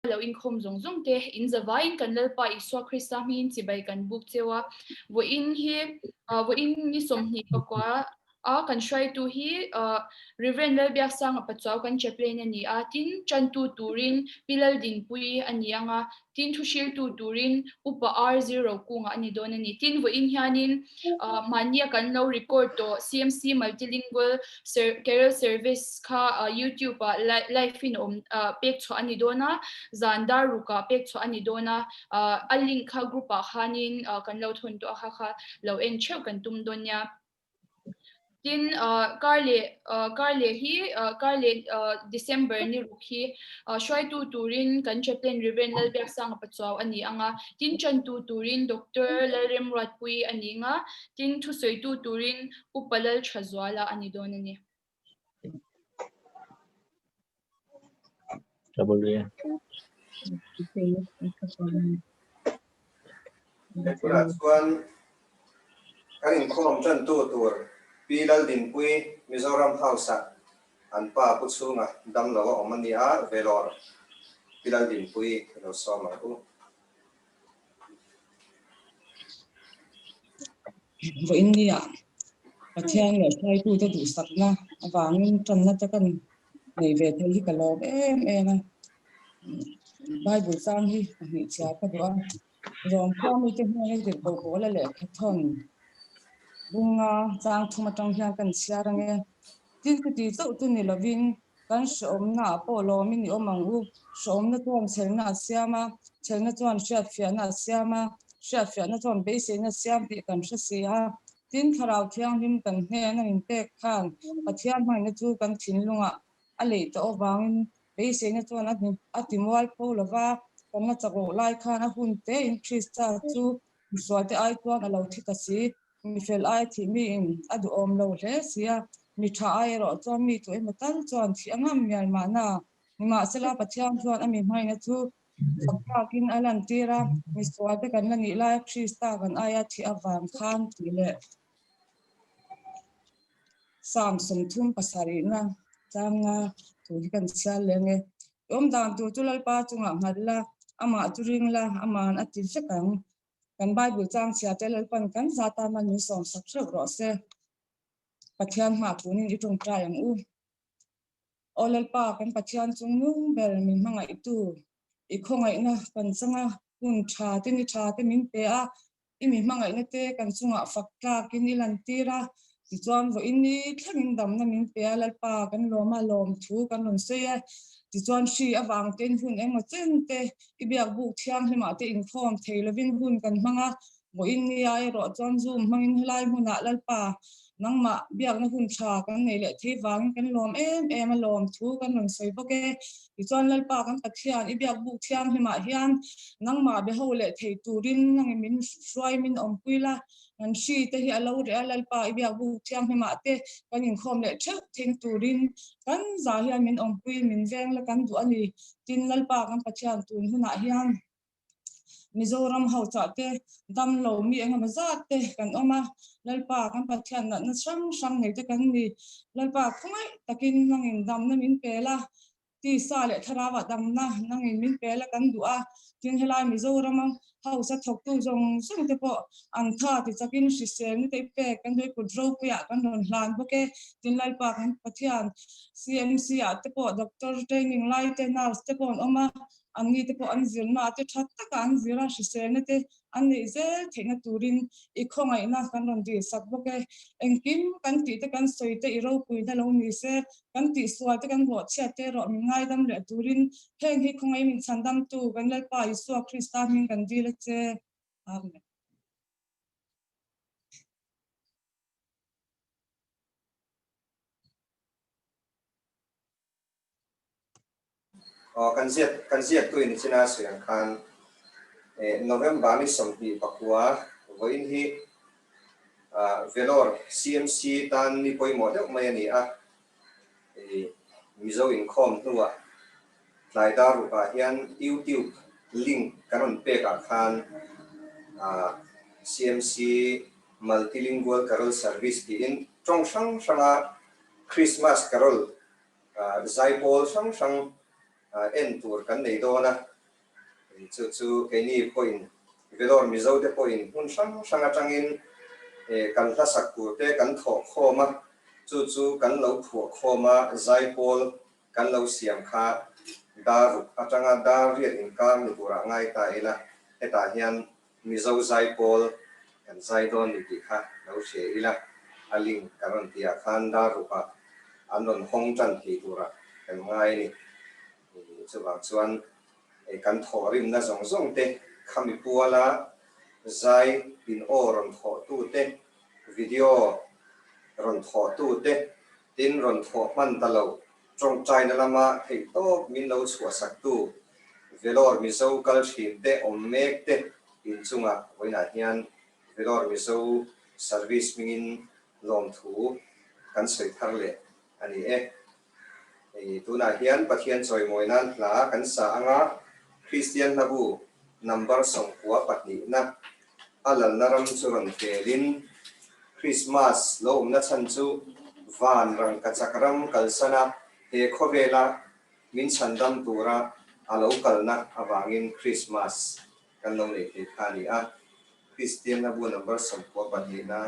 Lo inkhawm zawng zawng te in zavaiin kan Lalpa Isua Krista hmingin chibai kan buk cheu a. Vawiin hi vawiin ni 24 a kan hruaitu hi Rev. Lalbiaksanga Pachuau kan chaplain a ni a, tin tantu turin Pi Laldinpuii a ni ang a, tin thuhriltu turin Upa R Zero Kunga a ni dawn a ni. Tin vawiin hianin Mahnia kan lo record tawh CMC Multilingual Carol Service kha YouTube ah live in awm pek chhuah a ni dawn a, zan dar ruk ah pek chhuah a ni dawn a, a link kha group ah khanin kan lo thawn tawh a kha kha lo en theuh kan tum dawn nia. Tin, kar leh kar leh hi kar leh December ni ruk hi hruaitu turin kan Chaplain Rev. Lalbiaksanga Pachuau a ni ang a, tin tantu turin Doctor Lalremruatpuii a ni ang a, tin thusawitu turin Upa Lalthazuala a ni dawn a ni. Tunah chuan kan inkhawm tantu tur Pi Laldinpuii Mizoram House-ah an pa Pu Chhunga damlo a awm a ni a, Vellore Pi Laldinpuii a lo sawm ang u. Vawiin nia Pathian leh hruaitute duhsakna avangin tanna te kan nei ve thei hi ka lawm em em a. Bible chang hi ka hnihchhiar ka duh a. Rom khua mite hnena tirhkoh Paula lehkha thawn bunga chang thum atang hian kan chhiar ange. Tin chuti chauh chu ni lovin Kan hrehawmna ah pawh lawmin i awm ang u. Hrehawmna chuan chhelna a siam a, chhelna chuan hriatfiahna a siam a, hriatfiahna chuan beiseina a siam tih kan hre si a. Tin, Thlarau Thianghlim kan hnen a inpek khan Pathian hmangaihna chu kan thinlungah a leih tawh avangin beiseina chuan a ti mual pho lo va, kan la chak loh lai khan a hun tein Krista chu misualte ai chuan a lo thi ta si. Mi fel ai thih miin a duhawm lo hle si a, mi tha ai erawh chuan mi tu emaw tal chuan thih a ngam mial mahna. Nimahsela, Pathian chuan a mi hmaina chu fak takin a lantir a, mi sualte kan la nih laia Krista kan aia thih avang khan tih leh Psalm 37na changa thu hi kan chhiar leng e. I awmdan tur chu Lalpa chungah nghat la, amah chu ring la, ama'n a ti vek ang. Kan Bible chang chhia te Lalpan kan za tan a min sawm sak hreuh rawh se. Pathian hmah tunin i tawngtai ang u. Aw Lalpa, kan Pathian chung nung ber min hmangaihtu, i khawngaihna kan changa hun tha te ni tha te min pe a, i mi hmangaihna te kan chungah fak tlakin i lantir a, tichuan vawiin ni thlengin damna min pe a, Lalpa kan lawm a, lawm thu kan rawn sawi e. Tichuan hri avang tein hun engmaw chen te I biak buk thianghlimah te inkhawm thei lovin hun kan hmang a, vawiin nia erawh chuan Zoom hmangin helai hmunah Lalpa nangmah biakna hun tha kan nei leh thei vangin kan lawm em em a, lawm thu kan rawn sawi bawk e. Tichuan Lalpa kan Pathian i biak buk thianghlimah hian nangmah be ho leh thei turin nangin min hruai min awmpui la, Kan hri te hi a lo reh a, Lalpa i biak buk thianghlimah te kan inkhawm leh theuh thing turin kan za hian min awmpui min veng la kan duh a ni. Tin, Lalpa kan Pathian tun hunah hian Mizoram hauchah te dam lo mi engemaw zat te kan awm a, Lalpa kan Pathian natna hrang hrang nei te kan ni. Lalpa khawngaih takin nangin damna min pe la, Tisa leh thlarauah damna nangin min pe la kan duh a, tin helai Mizoram House a thawktu zawng zawng te pawh an tha ti chakin hriselna te i pek kan duh i kut ropuiah kan rawn hlan bawk e. Tin Lalpa kan Pathian CMC ah te pawh doctor training lai te nurse te pawh an awm a, anni te pawh an zirna ah te tha taka an zir a hriselna te an neih zel theihna turin i khawngaihna kan rawn dilsak bawk e. Engkim kan tih te kan sawi te i ropuina lo ni se, kan tihsual te kan bawhchhiat te erawh min ngaidam leh turin heng hi khawngaih min chhandamtu kan Lalpa Isua Krista hming kan dil a che. Amen. Aw kan ziak kan ziaktu in china sawi ang khan eh November ni 29 vawiin hi ah Vellore CMC tan ni pawimawh deuh mai a ni a, eh Mizo inkhawm hnuah tlai dar rukah hian YouTube link kan rawn pek ah khan ah CMC Multilingual Carol Service tiin tawng hrang hranga Christmas Carol Zaipawl hrang hrang en tur kan nei dawn a. Chu chu keini pawhin Vellore Mizo te pawhin hmun hrang hrang atangin kan hlasak tur te kan thawh khawm a, chu chu kan lo phuah khawm a, zaipawl kan lo siam kha dar ruk atanga dar riat inkar ni turah ngai ta ila, hetah hian Mizo zaipawl kan zai dawn ni tih kha lo hria ila, a link kan rawn tihah khan dar rukah an rawn hawng tan thei turah kan ngai a ni. Chuvang chuan kan thawhrimna zawng zawng te, khami puala zai in aw rawn thawhtu te, video rawn thawhtu te, tin rawn thawh hman ta lo, tawngtaina lama theihtawp min lo chhuahsaktu Vellore Mizo kal thin te awm mek te inchungah vawiinah hian Vellore Mizo Service hmingin lawmthu kan sawi thar leh a ni e. Hei tunah hian Pathian chawimawi nan hla kan sa anga Kristian hlabu number 92 na a lalna ram chu rawn pelin Krismas lo awmna chhan chu van rangkachak ram kalsana he khawvela min chhandam tura a lo kalna avangin Krismas kan lo nei thei kha a ni a. Kristian hlabu number 92 na.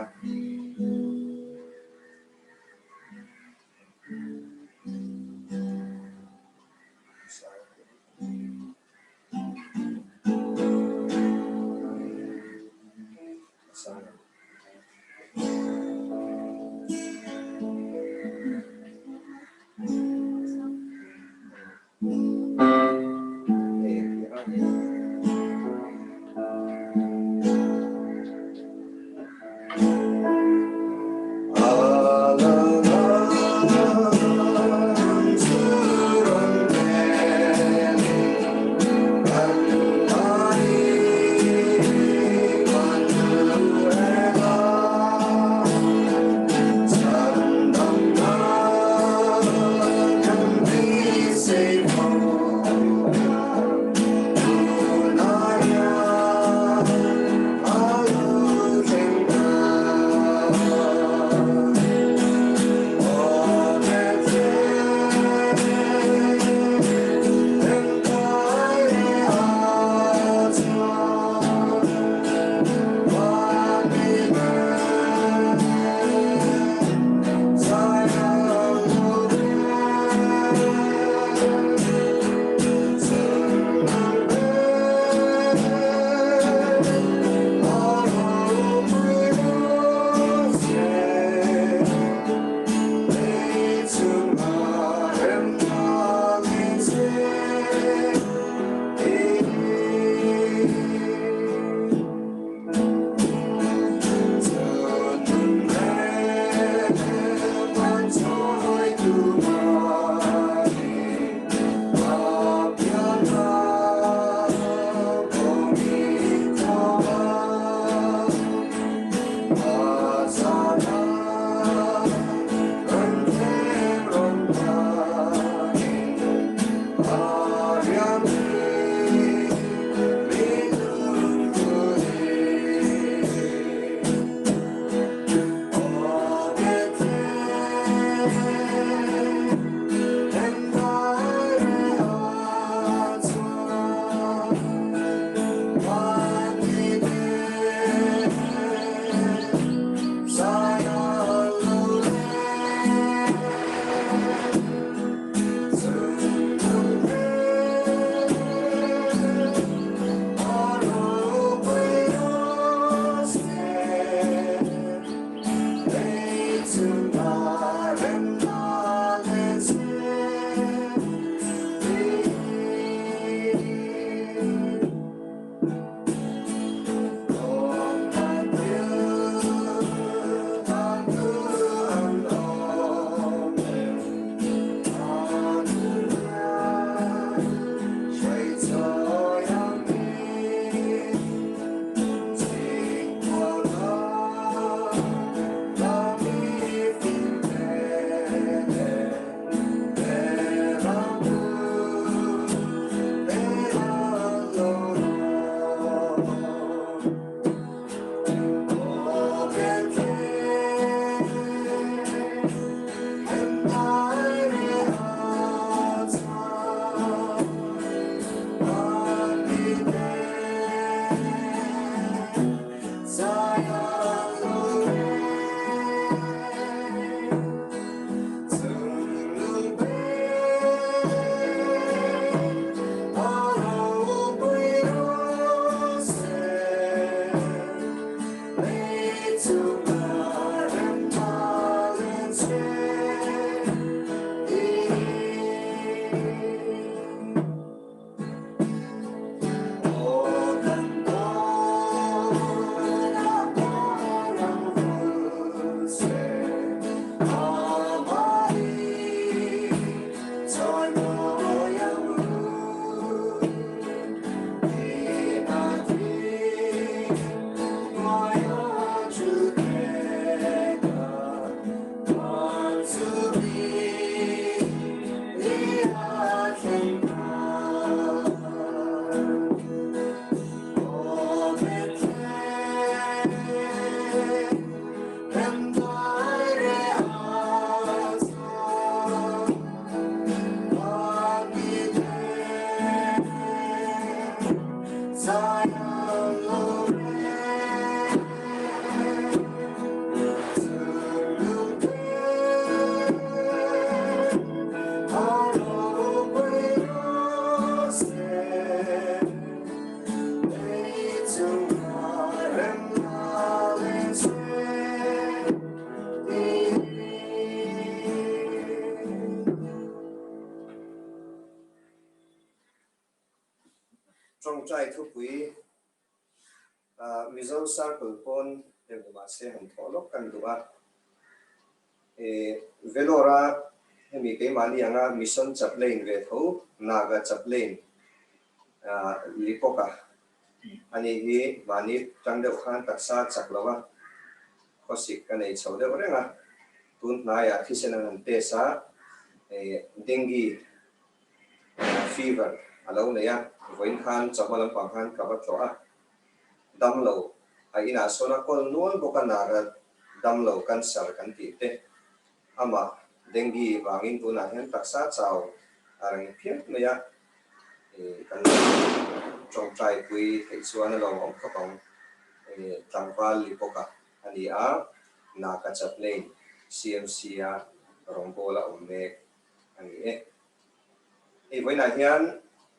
Tawngtai thupui Mizo Circle pawn deuh ni mahse han thawh lawk kan duh a. Vellore-a hemi keimahni anga Mission Chaplain ve tho Naga Chaplain Lipawka a nih hi mahni tang deuh khan taksa chak lo a, khawsik a nei chho deuh reng a, tun hnaiah thisen an han test a, Dengue fever a lo nei a, vawiin khan chawhma lampang khan ka va tlawh a, damlo a inah sawn a kawl nual bawk a, Naga damlo cancer kan tih te amah dengue vangin tunah hian taksa chau a reng phian mai a, kan lo tawngtai pui theih chuan a lawmawm khawp ang, tlangval Lipoka a ni a, Naga Chaplain CMC a rawngbawla awm mek a ni e. Hei vawiinah hian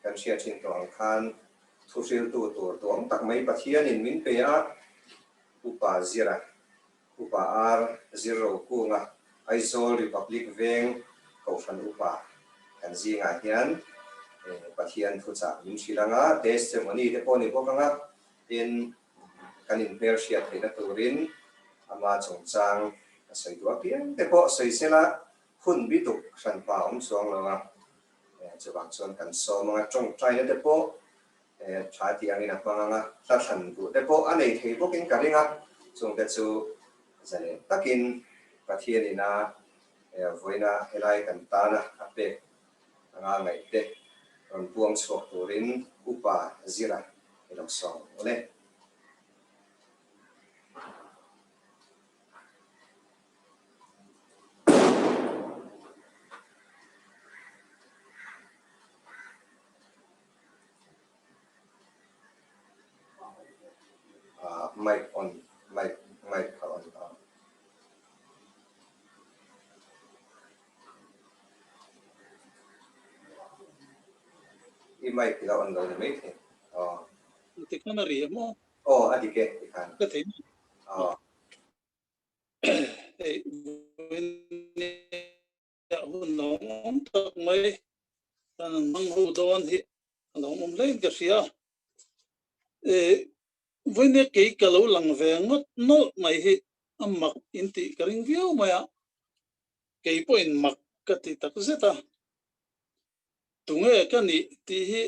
kan hriat thin tawh ang khan thuhriltu tur duang tak mai Pathianin min pe a, Upa Zira, Upa Ar Zir Rokunga, Aizawl Republic Veng Kohhran Upa kan zingah hian Pathian thuchah min hrilh ang a, testimony te pawh ni bawk ang a, tin kan inhmelhriat theihna turin ama chungchang a sawi duh apiang te pawh sawi sela Hun bituk hranpa awm chuang lo a, chuvang chuan kan sawm anga tawngtaina te pawh tha tih angin a hmang anga hla thlan duh te pawh a nei thei bawkin ka ring a, chungte chu zalen takin Pathianin a vawiina helai kan tana a pek anga ngaihte rawn puang chhuak turin Upa Zira i lo sawm awn e. Mic on mic mic kha on a. I mic i la on lo ni maithei. Aw. Tikhan a ri em aw? Aw a dik e tikhan. Ka thei. Aw. Hei hun lawmawm tak mai kan hmang ho dawn hi a lawmawm hle in ka hria. Vawinia kei ka lo lang ve ngawt nawlh mai hi a mak in tih ka ring viau mai a, kei pawhin mak ka ti tak zet a. Tunge ka nih tih hi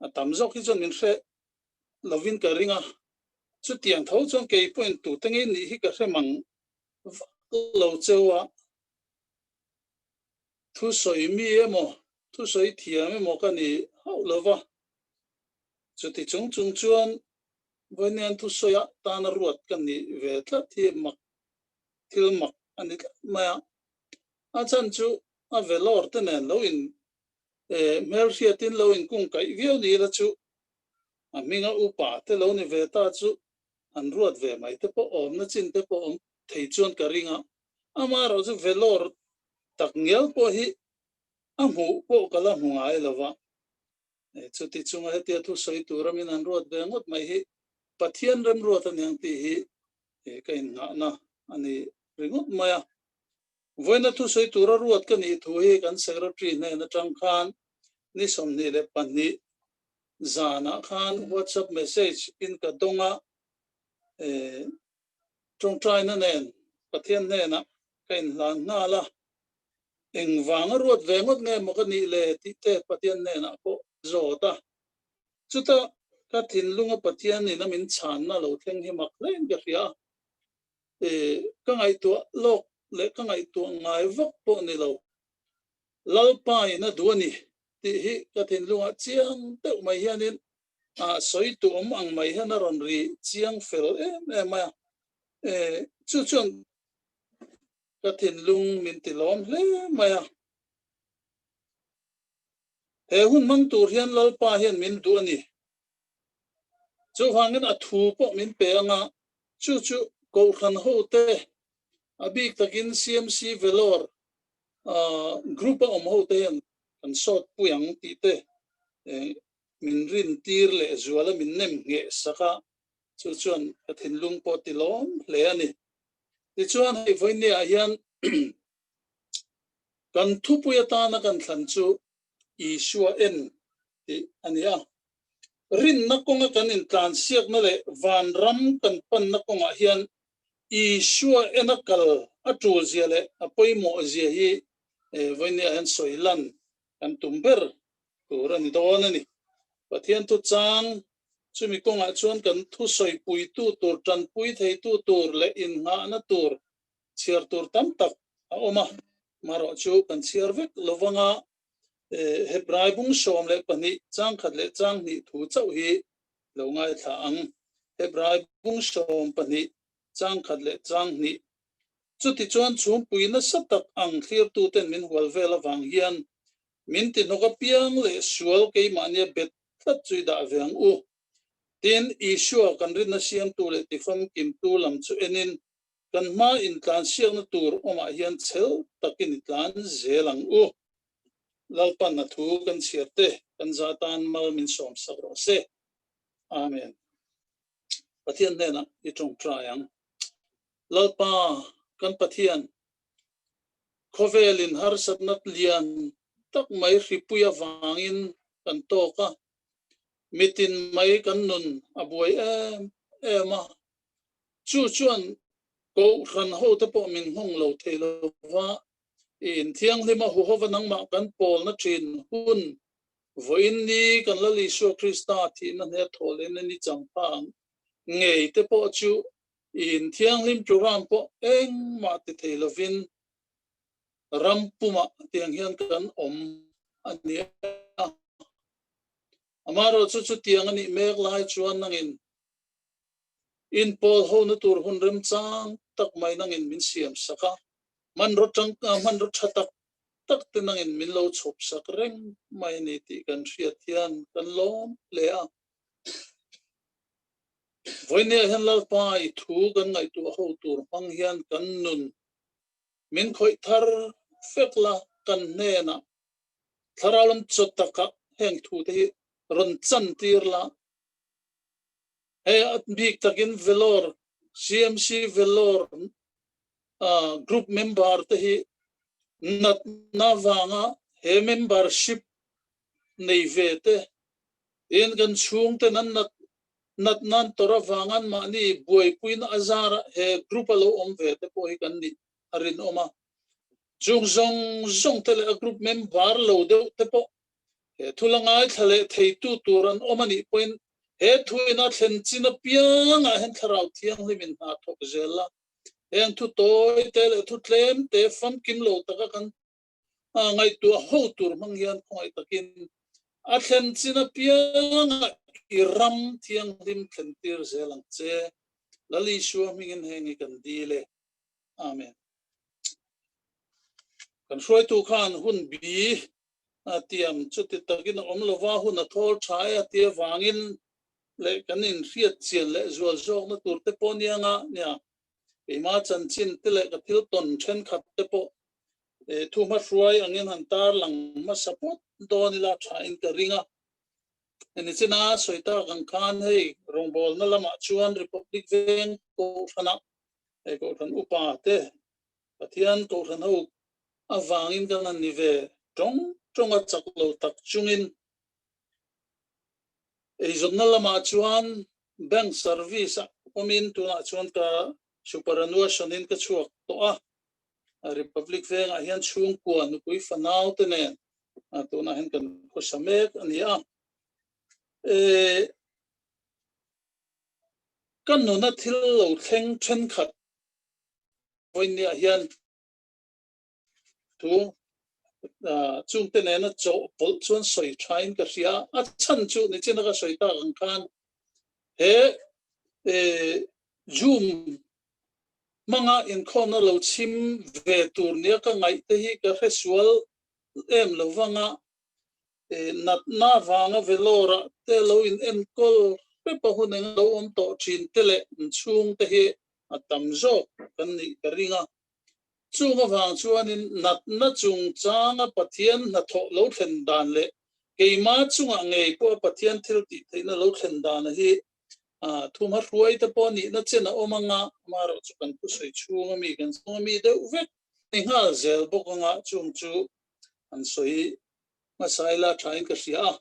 a tam zawk hi chuan min hre lovin ka ring a, chutiang tho chuan kei pawhin tute ngei nih hi ka hre mang vak lo cheu a, thusawi mi emaw, thusawi thiam emaw ka ni hauh lo va, chuti chung chung chuan vawiin thusawi ah tana ruat ka nih ve tlat hi mak thil mak a ni tlat mai a, a chhan chu a velawr te nen lo in hmelhriatin lo inkungkaih viau ni ila chu A hminga upa te lo ni ve ta chu an ruat ve mai te pawh awmna chin te pawh awm thei chuan ka ring a, amaherawh chu Vellore tak ngial pawh hi a hmuh pawh ka la hmu ngai lo va. Chuti chunga hetia thusawi tura min han ruat ve ngawt mai hi Pathian remruat a niang tih hi ka innghahna a ni ringawt mai a. Vawiina thusawi tura ruat ka nih thu hi kan Secretary hnen atang khan ni 22 zanah khan WhatsApp message in ka dawng a, tawngtaina nen Pathian hnenah ka inhlan nghal a, engvanga ruat ve ngawt nge maw ka nih le tih te Pathian hnenah pawh zawt a. Chuta ka thinlunga Pathian in a min chhanna lo thleng hi mak hlein ka hria a, ka ngaihtuah lawk leh ka ngaihtuah ngai vak pawh ni lo. Lalpa in a duh a ni tih hi ka thinlungah chiang deuh mai hianin sawi tu awm ang mai hian a rawn ri chiang fel em em mai a. Chu chuan ka thinlung min ti lawm hle mai a. He hun hmang tur hian Lalpa hian min duh a ni. Chuvangin a thu pawh min pe ang a, chu chu Kohhran hote, a bik takin CMC Vellore group a awm hote hian kan sawt pui ang tih te min rin tir leh zual a min nem ngheh sak a, chu chuan ka thinlung pawh ti lawm hle a ni. Tichuan hei vawinia hian kan thupui atana kan thlan chu Isua en tih a ni a. Rinna kawnga kan intlansiakna leh vanram kan panna kawngah hian Isua ena kal a tulzia leh a pawimawhzia hi vawinia hian sawi lan kan tum ber tur a ni dawn a ni. Pathian thuchang chumi kawngah chuan kan thusawipuitu tur, tanpui theitu tur leh innghahna tur chhiar tur tam tak a awm a, marawh chu kan chhiar vek lovanga Hebrai bung 12 chang khat leh chang hnih thu chauh hi lo ngaithla ang. Hebrai bung 12 chang khat leh chang hnih. Chutichuan chhumpui nasa tak ang thlirtuten min hual vel avang hian min tihnawk apiang leh sual keimahnia bet tlat chu i dah ve ang u. Tin, Isua kan rinna siamtu leh tifamkimtu lam chu enin Kan hma intlansiakna tur awmah hian chhel takin i tlan zel ang u. Lalpan a thu kan chhiar te kan za tan mal min sawm sak rawh se. Amen. Pathian hnenah i tawngtai ang. Lalpa kan Pathian, khawvelin harsatna lian tak mai hripui avangin kan tawk a, mitin mai kan nun a buai em em a, Chu chuan Kohhran hote pawh min nghawng lo thei lo va, i inthianghlima huhova nangmah kan pawlna thin hun vawiin ni kan Lal Isua Krista thihna hne thawhlehna ni changpha ang ngei te pawh chu i inthianghlim program pawh engmah ti thei lovin ram pumah tiang hian kan awm a ni a. Amaherawhchu chutiang a nih mek lai chuan nangin Inpawl hona tur hun remchang tak mai nangin min siam sak a, hmanraw hmanraw tha tak tak te nangin min lo chhawp sak reng mai a ni tih kan hriat hian kan lawm hle a. Vawinia hian Lalpa i thu kan ngaihtuah ho tur hmang hian kan nun min khawih thar fek la, kan hnenah thlarau lam chaw takah heng thu te hi rawn chantir la, Hei a bik takin Vellore, CMC Vellore group member te hi natna vanga he membership nei ve te tin kan chhungten an nat natna an tawrh avanga an mahni buaipuina a zarah he group a lo awm ve te pawh hi kan nih a rinawm a. Chung zawng zawng te leh a group member lo deuh te pawh He thu la ngaithla leh theitu tur an awm a nih pawhin he thu ina thlen chin apiangah hian Thlarau Thianghlimin hna thawk zel a. Heng thu tawi te leh thu tlem te famkim lo taka kan ngaihtuah ho tur hmang hian khawngaih takin a thlen chin apiangah i ram thianghlim thlen tir zel ang che. Lal Isua hmingin heng hi kan dil e. Amen. Kan hruaitu khan hun bi a tiam chuti takin a awm lova hun a thawl tha e a ti avangin leh kan inhriat chian leh zual zawkna tur te pawh nia nga nia keima chanchin te leh ka thil tawn thenkhat te pawh thu hmahruai angin han tarlang hmasa phawt dawn ila tha in ka ring a. Nichina sawi tak ang khan hei rawngbawlna lamah chuan Republic Veng Kohhranah hei Kohhran upa te Pathian Kohhran ho avangin kan han ni ve tawng tawng a chak lo tak chungin eizawnna lamah chuan bank service ah awmin tunah chuan ka superannuation in ka chhuak tawh a, Republic vengah hian chhungkua nupui fanau te nen tunah hian kan khawsa mek a ni a. Ka nuna thil lo thleng thenkhat vawinia hian Thu chungte nena chawhpawlh chuan sawi thain ka hria a. A chhan chu nichina ka sawi tak ang khan he Zoom hmanga inkhawmna lo chhim ve tur nia ka ngaih te hi ka hre sual em lo vanga natna vanga Vellore ah te lo in enkawl hrep a hun eng lo awm tawh thin te leh an chhungte hi a tam zawk kan nih ka ring a. Chung avang chuanin natna chungchanga Pathian hnathawh lo thlen dan leh keima chungah ngei pawha Pathian thil tih theihna lo thlen dana hi thumha hruaite pawh nihna chen a awm anga, amaherawhchu kan thusawi chhunga mi kan chhunga mi deuh vek ni nghal zel bawk anga chung chu an sawi hmasa ila thain ka hria a.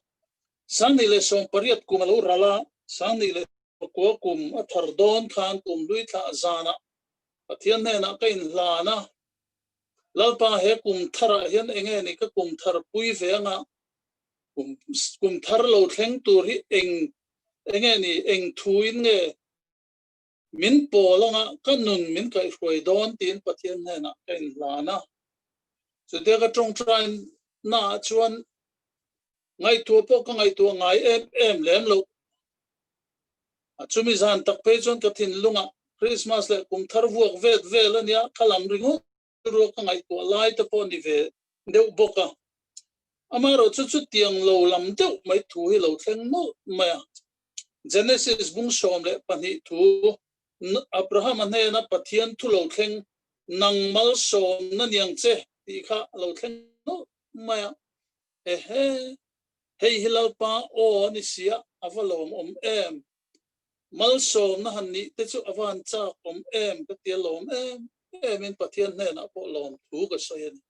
2018 kum a lo ral a, 2009 kum a thar dawn khan kum hlui thlah zanah Pathian hnenah ka inhlan a, Lalpa he kum tharah hian enge ni ka kum thar pui ve anga kum kum thar lo thleng tur hi eng enge ni eng thuin nge Min pawl anga ka nun min kaihhruai dawn tiin Pathian hnenah ka inhlan a. Chutia ka tawngtai naah chuan ngaihtuah pawh ka ngaihtuah ngai em em lem loh. A chumi zan tak phei chuan ka thinlungah Krismas leh kum thar vuak vet vel a nia, kha lam ringawt ruak ka ngaihtuah lai te pawh a ni ve deuh bawk a. Amaherawh chu chutiang lo lam deuh mai thu hi lo thleng nawlh mai a. Genesis bung 12 thu, Abrahama hnena Pathian thu lo thleng, Nang malsawmna niang che tih kha a lo thleng nawlh mai a. Ehe, hei hi Lalpa aw a ni sia, a va lawmawm em! Malsawmna han nih te chu a va han chak awm em ka ti a lawm em emin Pathian hnenah pawh lawm thu ka sawi a ni.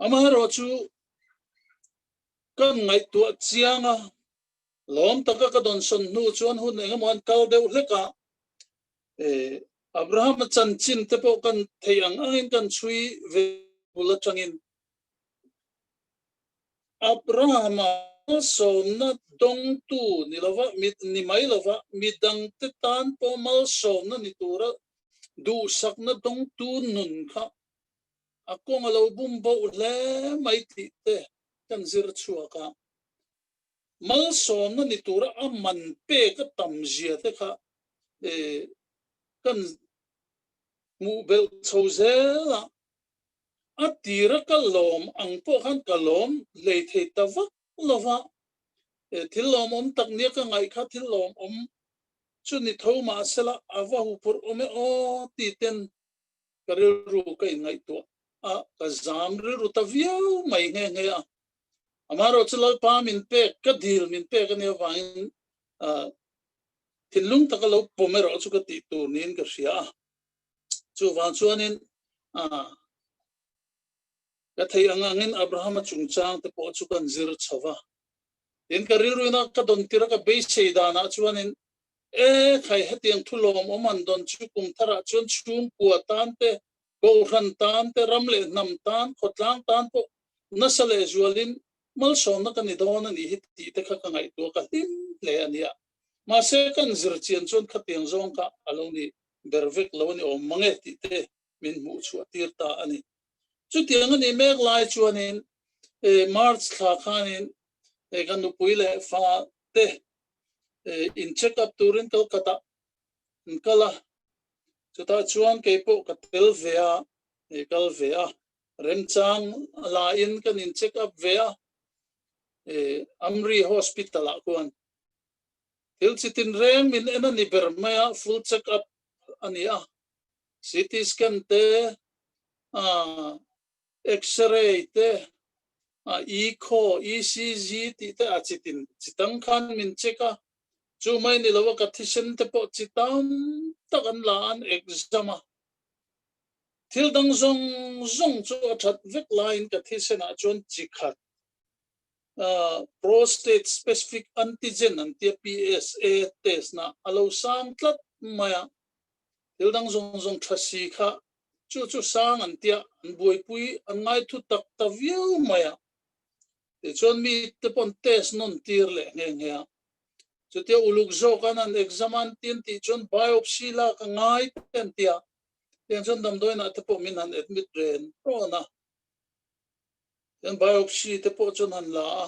Amaherawhchu kan ngaihtuah chiang a, lawm taka ka dawnsawn hnu chuan hun engemaw an kal deuh hlek a, Abraham-a chanchin te pawh kan theih ang angin kan chhui ve bul atangin Abraham-a malsawmna dawngtu ni lova, ni mai lova, midangte tan pawh malsawmna ni tura duhsakna dawngtu nun kha a kawng a lo bum boh hle mai tih te kan zir chhuak a. Malsawmna ni tura a man pek a tam zia te kha kan hmuh belh chho zel a. A tira ka lawm ang pawh khan ka lawm hlei thei ta vak lo va, thil lawmawm tak nia ka ngaih kha thil lawmawm chu ni tho mahsela a va huphurh awm e aw ti ten ka rilru ka inngaihtuah a, ka zam rilru ta viau mai nghe nghe a. Amaherawh chu Lalpa min pek, ka dil min pek a nih avangin thinlung taka lo pawm erawh chu ka tih tur niin ka hria a. Chuvang chuanin ka theih ang angin Abrahama chungchang te pawh chu kan zir chho va. Tin, ka rilruina ka dawn tir a, ka beisei danah chuanin, E khai, hetiang thu lawmawm an dawn chu kum tharah chuan chhungkua tan te, kohhran tan te, ram leh hnam tan, khawtlang tan pawh nasa leh zualin malsawmna ka ni dawn a nih hi tih te kha ka ngaihtuah ka hlim hle a nia. Mahse, kan zir chian chuan khatiang zawng kha a lo ni ber vek lo a ni awm mang e tih te min hmuh chhuah tir ta a ni. Chutiang a nih mek lai chuanin March thla khanin ka nupui leh fa te in check up turin Kolkata an kal a, chutah chuan keipawh ka tel ve a, kal ve a, remchang laiin kan in check up ve a, Amri Hospital ah khuan Thil chi tinreng min en a ni ber mai a, full check up a ni a, CT scan te, X-ray te, echo, ECG tih te a chi tin chi tang khan min check a, chu mai ni lo a ka thisen te pawh chi tam tak an la a, an exam a, thil dang zawng zawng chu a that vek laiin ka thisenah chuan chi khat Prostate specific antigen an tia PSA test na a lo sang tlat mai a, thil dang zawng zawng tha si kha chu chu sang an tia an buaipui an ngai thu tak ta viau mai a, tichuan mi te pawn test nawn tir leh nghe nghe a, chutia uluk zawk an an exam an tin tih chuan biopsy lak a ngai te an tia, tiang chuan damdawiinah te pawh min han admit ren rawn a. Chuan biopsy te pawh chuan han la a,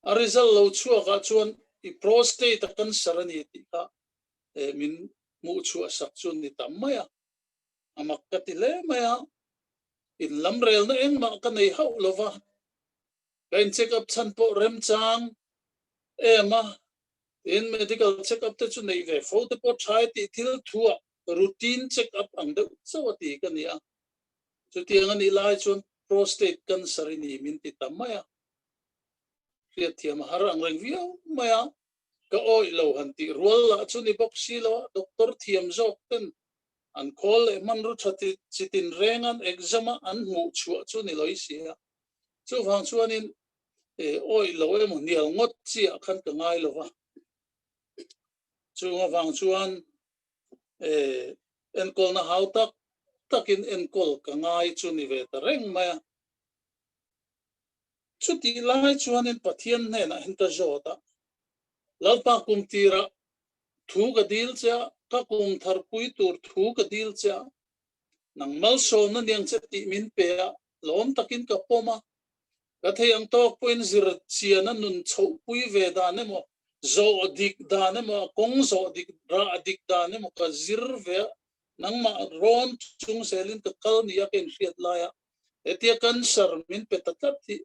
a result lo chhuak ah chuan i prostate a cancer a ni tih kha min hmuh chhuah sak chu ni tam mai a, a mak ka ti hle mai a, in lam relna engmah ka nei hauh lo va, ka in check up chhan pawh remchang em a, tin medical check up te chu neih ve fo te pawh tha e tih thil thu ah routine check up ang deuh chauh a ti ka ni a. Chutiang a nih lai chuan prostate cancer i ni min ti ta mai a, hriatthiam a har ang reng viau mai a, ka awih lo han tih rual lah chu ni bawk si lo a, doctor thiam zawk ten an khawl leh hmanraw tha chi tin reng an exam a an hmuh chhuah chu ni lawih si a, chuvang chuanin. Awih lo emaw hnial ngawt chiah khan ka ngai lo va. Chung avang chuan enkawlna hau tak takin enkawl ka ngai chu ni ve ta reng mai a. Chutih lai chuanin Pathian hnenah hian ka zawt a, Lalpa kum tirah thu ka dil che a, ka kum tharpui tur thu ka dil che a, nang malsawmna niang che tih min pe a, lawm takin ka pawm a, ka thei ang tawk pawhin zir chian a nun chhohpui ve dan emaw, zawh dik dan emaw, a kawng zawh dik, rah dik dan emaw ka zir ve a, nangmah rawn chung zelin ka kal nia ka inhriat lai a, hetia cancer min pe ta tlat hi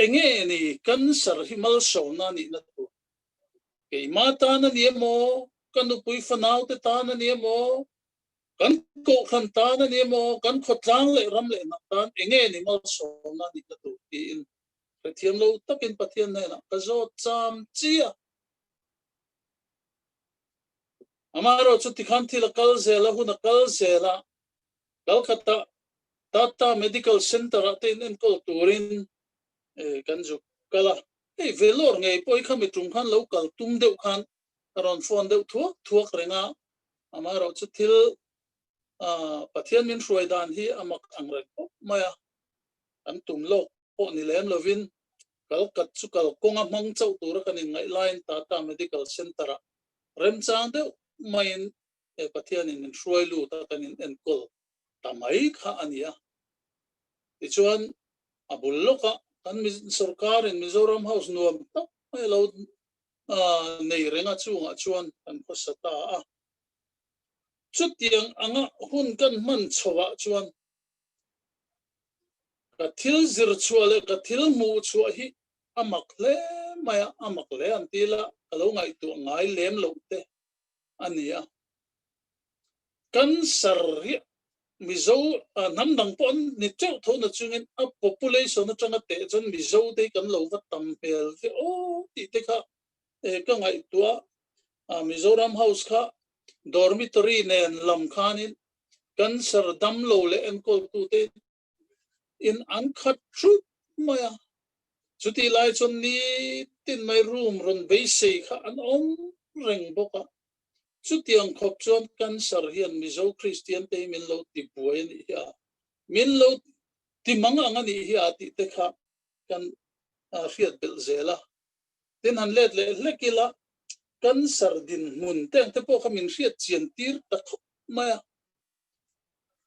enge ni cancer hi malsawmna a nihna tur? Keimah tan a ni emaw, ka nupui fanaute tan a ni emaw, Kan kohhran tan a ni emaw, kan khawtlang leh ram leh hnam tan enge ni malsawmna nihna tur tiin hrethiam lo takin Pathian hnenah ka zawt cham chi a. Amaherawh chu tikhan thil a kal zel a, hun a kal zel a, Calcutta Tata Medical Centre-ah te inenkawl turin kan zuk kal a. Hei Vellore ngei pawh hi khami tum khan lo kal tum deuh khan a rawn phone deuh thuak thuak reng a, Amaherawh chu thil Pathian min hruai dan hi a mak ang reng khawp mai a, kan tum lawk pawh ni lem lovin kal kat chu kal kawnga hmang chauh tura kan inngaih laiin Tata Medical Centre-ah remchang deuh maiin Pathianin min hruai lut a, kan in enkawl ta mai kha a ni a. Tichuan a bul lawkah kan sorkarin Mizoram House nuam tak mai a lo nei reng a chungah chuan kan khawsa ta a. Chutiang anga hun kan hman chhoah chuan ka thil zir chhuah leh ka thil hmuh chhuah hi a mak hle mai a, a mak hle an ti la, ka lo ngaihtuah ngai lem loh te a ni a. Cancer hi Mizo hnam dang pawh an ni teuh tho na chungin a population atanga teh chuan Mizo te hi kan lo va tam hmel ve aw tih te kha ka ngaihtuah a. Mizoram House kha dormitory nen lam khanin cancer damlo leh enkawltute in an khat thup mai a. Chutih lai chuan nitin mai room rawn beisei kha an awm reng bawk a. Chutiang khawp chuan cancer hian Mizo Kristian te hi min lo ti buai a nih hi a, min lo ti mang ang a nih hi a tih te kha kan hriat belh zel a. Tin han let leh hlek ila cancer dinhmun te ang te pawh kha min hriat chian tir ta khawp mai a.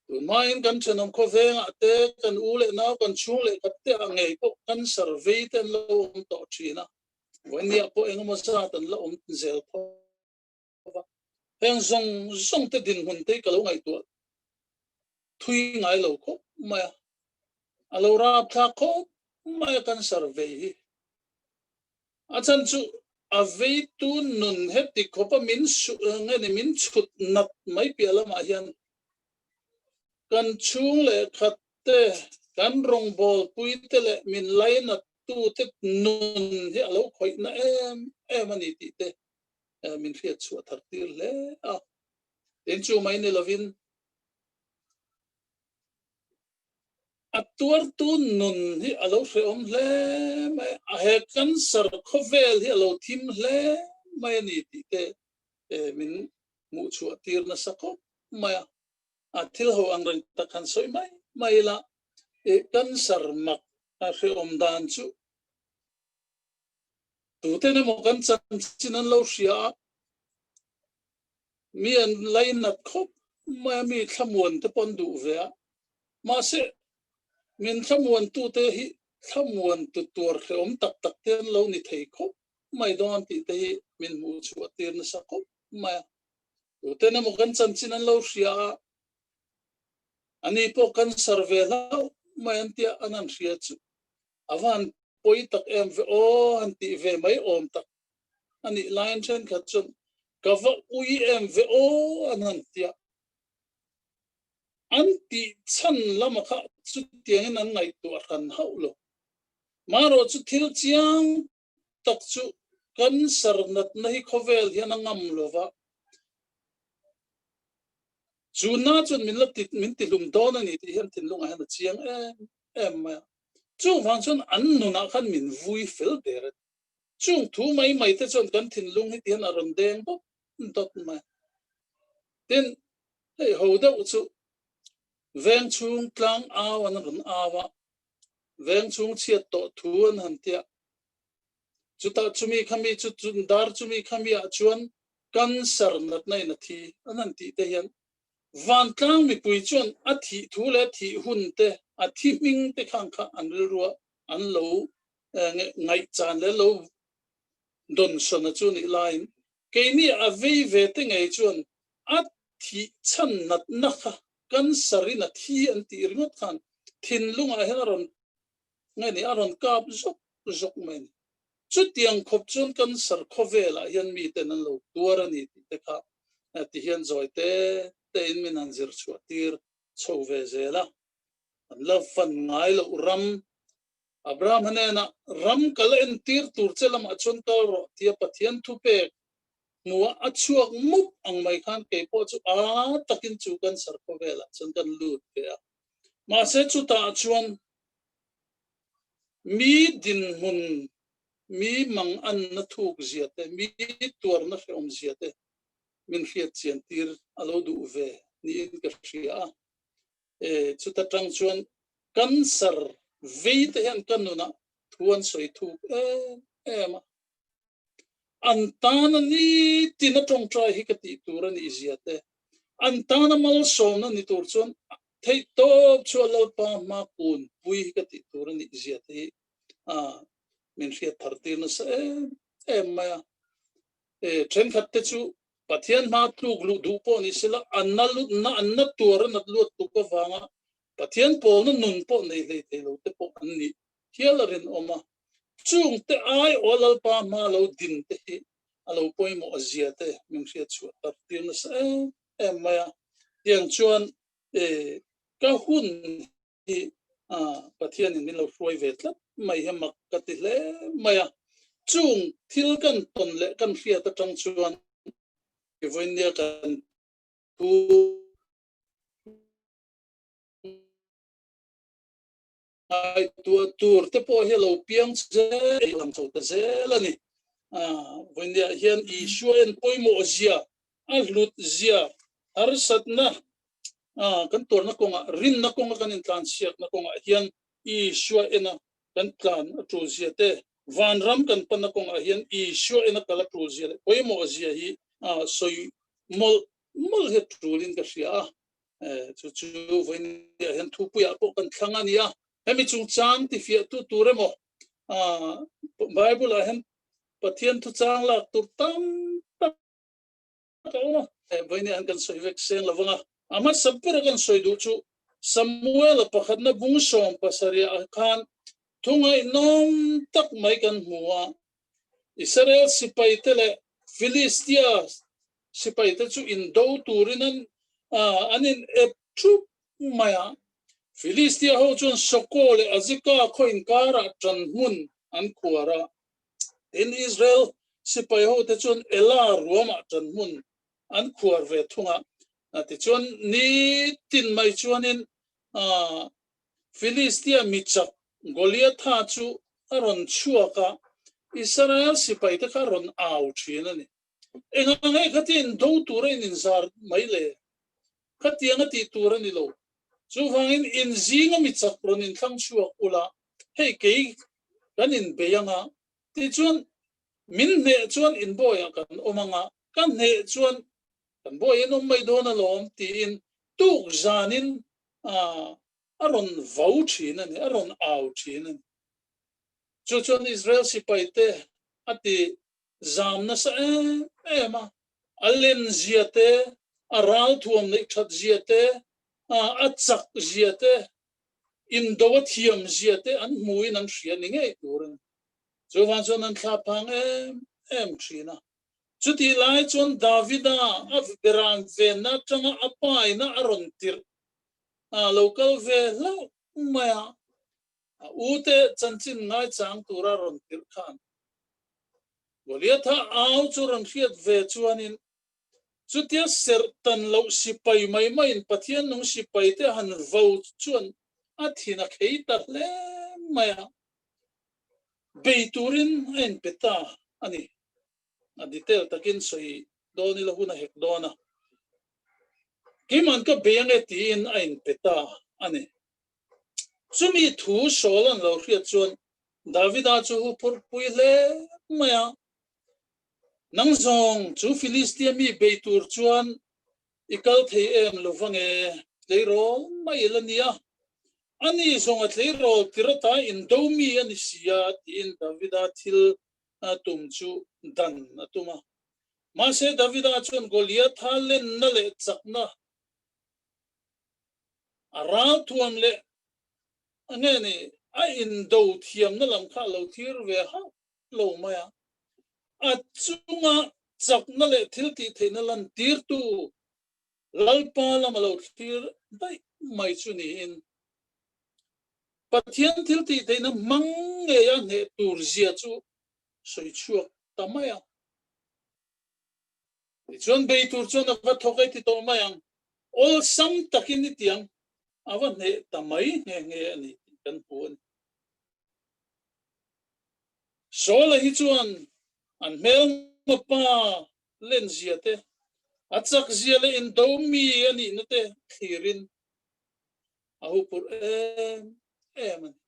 Tunhmain kan thenawm khawvengah te, kan u leh nau, kan chhung leh khat te ah ngei pawh cancer vei te an lo awm tawh thin a. Vawinia pawh engemaw zat an la awm zel tho va. Heng zawng zawng te dinhmun te hi ka lo ngaihtuah thui ngai lo khawp mai a. A lo rapthlak khawp mai a cancer vei hi. A chhan chu a veitu nun heti khawpa min nge ni min chhut nat mai piah lamah hian kan chhung leh khat te, kan rawngbawlpui te leh min lainat tute nun hi a lo khawihna em em a ni tih te min hriat chhuah thar tir hle a. Tin chu mai ni lovin a tuartu nun hi a lo hrehawm hle mai a, he cancer khawvel hi a lo thim hle mai a ni tih te min hmuh chhuah tir nasa khawp mai a. A thil ho ang reng tak han sawi mai mai ila, cancer mak a hrehawm dan chu tuten emaw kan chanchin an lo hria a, mi an lainat khawp mai a, mi thlamuan te pawh an duh ve a, mahse min thlamuan tute hi thlamuan tu tur hrehawm tak tak te an lo ni thei khawp mai dawn tih te hi min hmuh chhuah tir nasa khawp mai a. Tuten emaw kan chanchin an lo hria a, ani pawh cancer ve hlauh mai an tia an han hria chu a va han pawi tak em ve aw han tih ve mai awm tak a nih laiin thenkhat chuan ka va ui em ve aw an han tia. An tih chhan lama kha chutiangin an ngaihtuah hran hauh lo. Marawh chu thil chiang tak chu cancer natna hi khawvel hian a ngam lo va, chu na chuan min la ti min ti hlum dawn a ni tih hian thinlungah hian a chiang em em mai a. Chuvang chuan an nunah khan min vui fel der a ni. Chung thu mai mai te chuan kan thinlung hi tihian a rawn deng dawt dawt mai. Tin, hei ho deuh chu veng chhung tlang au an rawn au a, veng chhung chhiat tawh thu an han tia. Chutah chumi khami chu dar chumi khami ah chuan cancer natna in a thi an han tih te hian Vantlang mipui chuan a thih thu leh thih hun te, a thi hming te khang kha an rilrua an lo ngaihchan leh lo dawnsawn a chu nih laiin keini a vei ve te ngei chuan a thih chhan natna kha cancer in a thi an tih ringawt khan thinlungah hian a rawn nge ni a rawn kap zawk zawk mai a ni. Chutiang khawp chuan cancer khawvelah hian miten an lo tuar a ni tih te kha ti hian zawi te tein min han zir chhuah tir chho ve zel a. An la fan ngai loh ram Abraham hnenah ram kal entir tur che lamah chuan kal rawh tia Pathian thupek hmuah a chhuak mup ang mai khan kei pawh chu a takin chu cancer khawvelah chuan kan lut ve a. Mahse chutah chuan Mi dinhmun, mi manganna thuk zia te, mi tuarna hrehawm zia te min hriat chian tir a lo duh ve niin ka hria a. E, chuta tang chuan cancer vei te hian ka nunah thu an sawi thuk em em a. An tana nitin a tawngtai hi ka tih tur a nih zia te, an tana malsawmna ni tur chuan theihtawp chu a Lalpa hma kun pui hi ka tih tur a nih zia te hi min hriat thar tir nasa em em mai a. E, thenkhat te chu Pathian hma tluk luh duh pawh ni sela an na na an na tuar a nat luat tuk avanga Pathian pawlna nun pawh nei hlei thei lo te pawh an nih hial a rinawm a. Chungte aiawh Lalpa hma lo din te hi a lo pawimawh a zia te min hriat chhuah tar tir nasa em em mai a. Tiang chuan ka hun hi Pathianin min lo hruai ve tlat mai hi mak ka ti hle mai a. Chung thil kan tawn leh kan hriat atang chuan vawinia kan thu Ngaihtuah tur te pawh hi a lo piang zel ang chho ta zel a ni. Vawinia hian Isua en pawimawh zia, a hlut zia, harsatna kan tuarna kawngah, rinna kawnga kan intlanchhiatna kawngah hian Isua ena kan tlan a tul zia te, vanram kan panna kawngah hian Isua ena kal a tul zia leh pawimawh zia hi sawi mawlh mawlh hi a tulin ka hria a. Chu chu vawinia hian thupuiah pawh kan thlang a ni a, hemi chungchang tifiahtu tur emaw Bible-ah hian Pathian thuchang lak tur tam tak a awm a. Vawinia hian kan sawi vek seng lo vang a, a hmasa bera kan sawi duh chu Samuel-a pakhatna bung 70 ah khan thu ngaihnawm tak mai kan hmu a, Israel sipaite leh Philistia Sipaite chu indo turin an an in ep thup mai a. Filistia ho chuan Soko leh Azeka khaw inkarah ṭan hmun an khuar a. Tin, Israel sipai hote chuan Ela ruamah ṭan hmun an khuar ve thung a. Tichuan, nitin mai chuanin Filistia mi chak Goliatha chu a rawn chhuak a, Israel sipaite kha a rawn au ṭhin a ni. Engah nge khati in do tur a in inzar mai le? Khatiang a tih tur a ni lo. Chuvangin in zinga mi chak rawn inthlang chhuak ula, hei kei kan inbei anga, tichuan min hneh chuan inbawiah kan awm anga, ka hneh chuan kan bawi in awm mai dawn alawm tiin tuk zanin a rawn vau thin a ni, a rawn au thin a ni. Chu chuan Israel sipaite a ti zam nasa em em a, a len zia te, a ralthuam neih that zia te, a chak zia te, indo a thiam zia te an hmuin an hria ni ngei tur a ni. Chuvang chuan an thla phang em em thin a. Chutih lai chuan Davida a beran venna atanga a paina a rawn tirh a lo kal ve hlauh mai a, a ute chanchin ngaichang tura rawn tirh khan Goliatha au chu rawn hriat ve chuanin chutia serh tan loh sipai mai maiin Pathian nung sipaite han vo chuan a thin a khei ta hle mai a, bei turin a inpe ta a ni. A detail takin sawi dawn ila hun a hek dawn a, Keima'n ka bei ange tiin a inpe ta a ni. Chumi thu Saul an lo hriat chuan Davida chu hu phurhpui hle mai a, Nang zawng chu Filistia mi bei tur chuan i kal thei em lo va nge? Tleirawl mai ila nia. Ani zawng a tleirawl tirata indo mi a ni si a, tiin Davida thil tum chu dan a tum a. Mahse Davida chuan Goliatha lenna leh chakna a ralthuam leh a nge ni a indo thiamna lam kha a lo thlir ve hauh lo mai a. A chunga chakna leh thil tih theihna lantirtu Lalpa lam a lo thlir daih mai chu niin Pathian thil tih theihna hmang ngeia hneh tur zia chu sawi chhuak ta mai a. Tichuan bei tur chuan a va thawk ei ti tawh mai ang. Awlsam takin i tiang a va hneh ta mai nghe nghe a ni tih kan hmu a ni. Saula hi chuan an hmelma pa lenzia te, a chakzia leh indo mi a nihna te thlirin a huphurh em em a ni.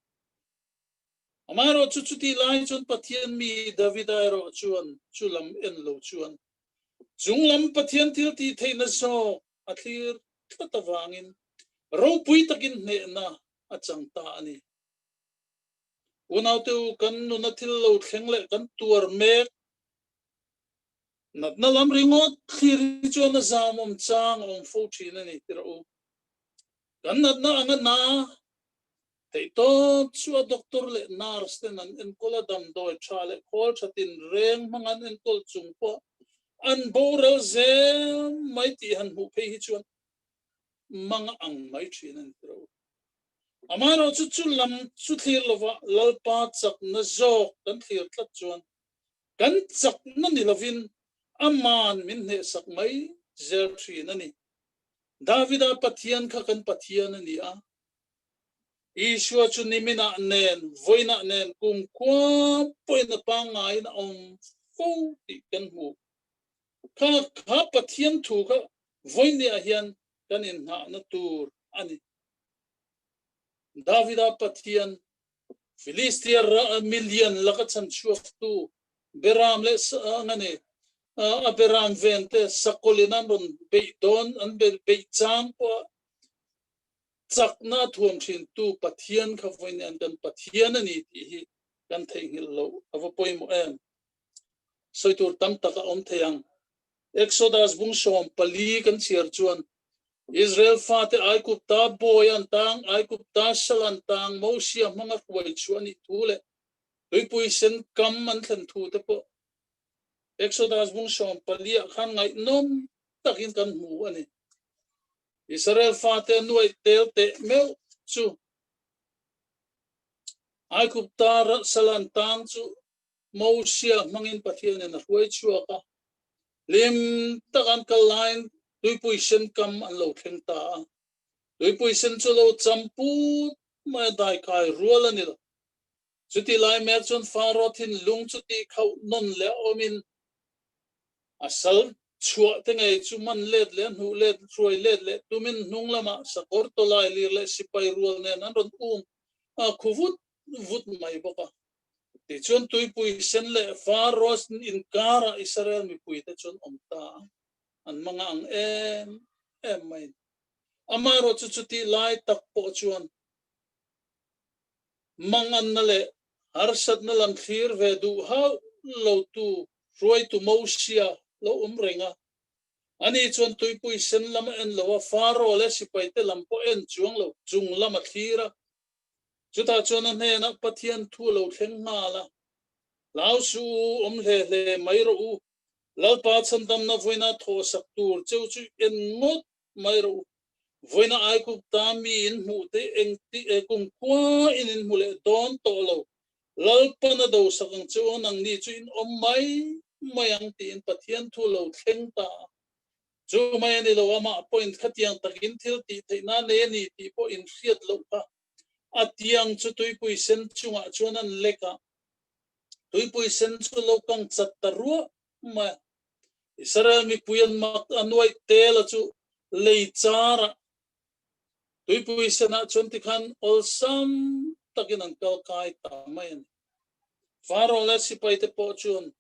Amaherawhchu chutih lai chuan Pathian mi Davida erawh chuan chu lam en lo chuan chung lam Pathian thil tih theihna zawk a thlir tlat avangin ropui takin hnehna a chang ta a ni. Unaute u, kan nuna thil lo thleng leh kan tuar mek natna lam ringawt thlir hi chuan a zamawm chang a awm fo thin a ni tirh u. Kan natna anga na theihtawp chu a doctor leh nurse ten an enkawl a, damdawi tha leh khawl tha tinreng hmang an enkawl chung pawh an boral zel mai tih han hmuh phei hi chuan mang a ang mai thin a ni tirh u. Amaherawhchu chu lam chu thlir lova Lalpa chakna zawk kan thlir tlat chuan kan chakna ni lovin Aman min hnehsak mai zel thin a ni. Davida Pathian kha kan Pathian a ni a. Isua chu niminah nen, vawiinah nen kumkhua pawhin a pangngaiin a awm fo tih kan hmu. Kha kha Pathian thu kha vawiinniah hian kan inhnahna tur a ni. Davida Pathian, Filistia milian laka chhanchhuaktu Beram leh nga ni a Beram ven te sakawlin an rawn beih dawn, an beih chang pawh chakna a thuam thintu Pathian kha vawiin an kan Pathian a ni tih hi kan theihnghilh loh a va pawimawh em. Sawi tur tam tak a awm thei ang. Exodus bung 14 kan chhiar chuan Israel fate Aigupta bawi an tang, Aigupta sal an tang, Mosia hmanga hruai chhuah a nih thu leh Tuipui sen kam an thlen thu te pawh Exodus bung 14 ah khan ngaihnawm takin kan hmu a ni. Israel fate nuaih tel teh meuh chu Aigupta sal an tang chu Mosia hmangin Pathianin a hruai chhuak a, hlim tak an kal laiin tuipui sen kam an lo thleng ta a. Tuipui sen chu lo cham put mai a, daikai rual a ni lo. Chuti lai mek chuan Faro thinlung chu tih khauh nawn leh awmin a sal chhuah te ngei chu man let leh a hnuh let, hruai let leh tumin hnung lamah sakawr tawlai lir leh sipai rual nen an rawn um khu vut vut mai bawk a. Tichuan tuipui sen leh Faro inkarah Israel mipuite chuan awm ta a, an hmang ang em em mai. Amaherawhchu chutih lai tak pawh chuan manganna leh harsatna lam thlir ve duh hauh lotu hruaitu Mosia lo awm reng a. Ani chuan tuipui sen lam a en lo a, Faro leh sipaite lam pawh en chuang lo, chung lam a thlir a. Chutah chuan a hnenah Pathian thu a lo thleng nghal a, Hlau suh u, awm hle hle mai rawh u, Lalpa chhandamna vawiina thawhsak tur cheu chu en ngawt mai rawh u. Vawiina Aigupta mi in hmuh te engti e kumkhua in in hmu leh dawn tawh lo, Lalpan a dosak ang che u, nangni chu in awm mai mai ang tiin Pathian thu lo thleng ta a. Chu mai a ni lo, amah pawhin khatiang takin thil tih theihna nei a ni tih pawh in hriat loh kha. A tiang chu tuipui sen chungah chuan an lek a, tuipui sen chu lo kang chat ta ruah mai a. Israel mipui an mak a nuaih tel a chu lei char ah tuipui sen ah chuan tikhan awlsam takin an kal kai ta mai a ni. Faraoh leh sipai te pawh chuan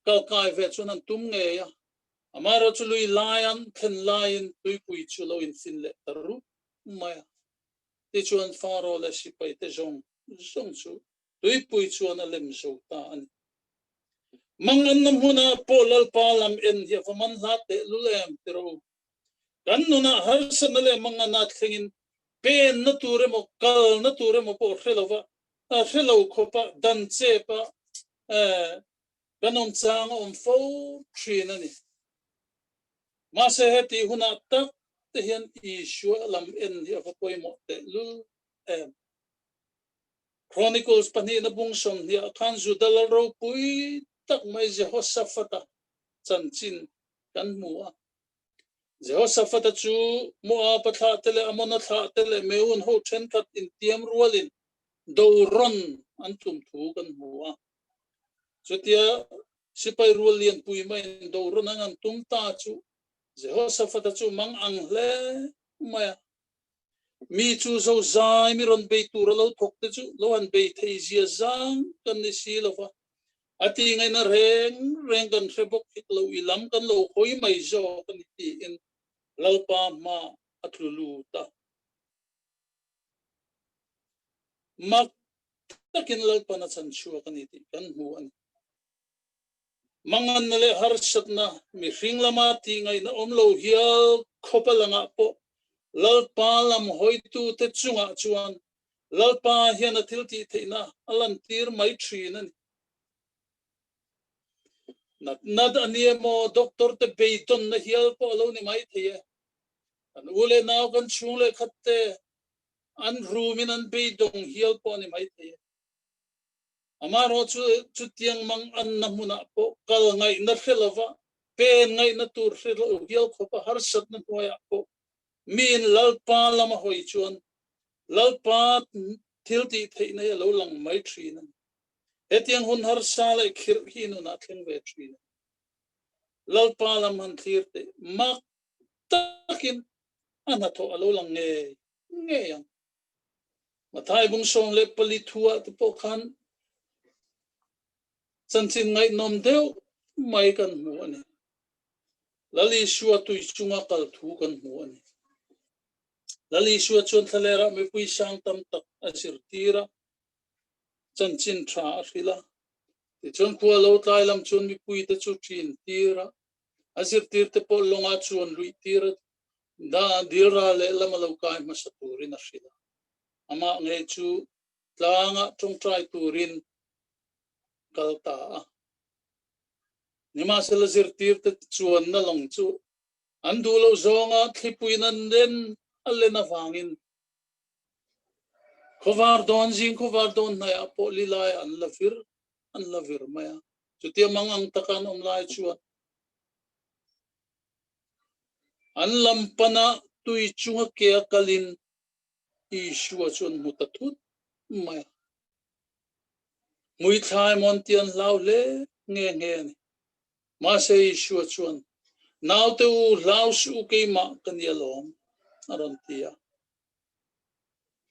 kal kai ve chuan an tum ngei a, amaherawh chu lui lai an thlen laiin tuipui chu lo infin leh ta rup mai a. Tichuan Faraoh leh sipai te zawng zawng chu tuipui chuan a lem zo ta a ni. Manganna hmunah pawh Lalpa lam en hi a va man hla tehlul em ti rawh u. Kan nunah harsatna leh mangana thlengin penna tur emaw kalna tur emaw pawh hre lova, hre lo khawpa dan chepa kan awm chang a awm fo thin a ni. Mahse heti hunah tak te hian Isua lam en hi a va pawimawh tehlul em. Chronicles pahnihna bung 20 ah khan Juda lal ropui tak mai Jehoshaphat-a chanchin kan hmu a. Jehoshaphat-a chu Moab-a thlahte leh Ammon-a thlahte leh Meun ho thenkhat intiam rualin do rawn an tum thu kan hmu a. Chutia sipai rual lianpui maiin do rawn an han tum ta chu Jehoshaphat-a chu mang ang hle mai a. Mi chu zozai mi rawn bei tur a lo thawk te chu lo han bei thei zia zang kan ni si lo va, a ti ngaihna reng reng kan hre bawk hek lo, i lam kan lo hawi mai zawk a ni tiin Lalpa hma a tlu lut a. Mak takin Lalpan a chan chhuak a ni tih kan hmu a ni. Manganna leh harsatna mihring lama tih ngaihna awm lo hial khawpa langah pawh Lalpa lam hawitute chungah chuan Lalpa hian a thil tih theihna a lantir mai thin a ni. Natna a ni emaw doctor te beidawnna hial pawh a lo ni mai thei e. Kan u leh nau kan chhung leh khat te an rumin an beidawng hial pawh a ni mai thei e. Amaherawh chu chutiang mang anna hmunah pawh kal ngaihna hre lova, pen ngaihna tur hre lo hial khawpa harsatna hnuaiah pawh miin Lalpa lama hawi chuan Lalpa thil tih theihna hi a lo lang mai thin a ni. Hetiang hun harsa leh khirh hi nunah thleng ve thin a ni. Lalpa lam han thlir teh mak takin a hnathawh a lo lang ngei ngei ang. Mathai bung 14 thuah te pawh khan chanchin ngaihnawm deuh mai kan hmu a ni. Lal Isua tui chunga kal thu kan hmu a ni. Lal Isua chuan thlalerah mipui sang tam tak a zirtir a, chanchin tha a hrilh a. Tichuan khua lo tlai lam chuan mipuite chu ṭin tir a, a zirtirte pawh lawngah chuan luih tir a, Dil ral leh lam a lo kai hmasa turin a hrilh a. Amah ngei chu tlangah tawngtai turin kal ta a. Nimahsela zirtirte chuanna lawng chu an duh loh zawnga thlipuiin an len a len avangin khawvar dawn zing khawvar dawn hnaihah pawh lilai an la vir an la vir mai a. Chutia mangang taka an awm lai chuan An lam pana tui chunga ke a kalin Isua chu an hmu ta thut mai a. Hmuithlai emaw an ti an hlau hle nghe nghe a ni. Mahse Isua chuan, Naute u, hlau suh u keimah ka ni alawm, a rawn ti a.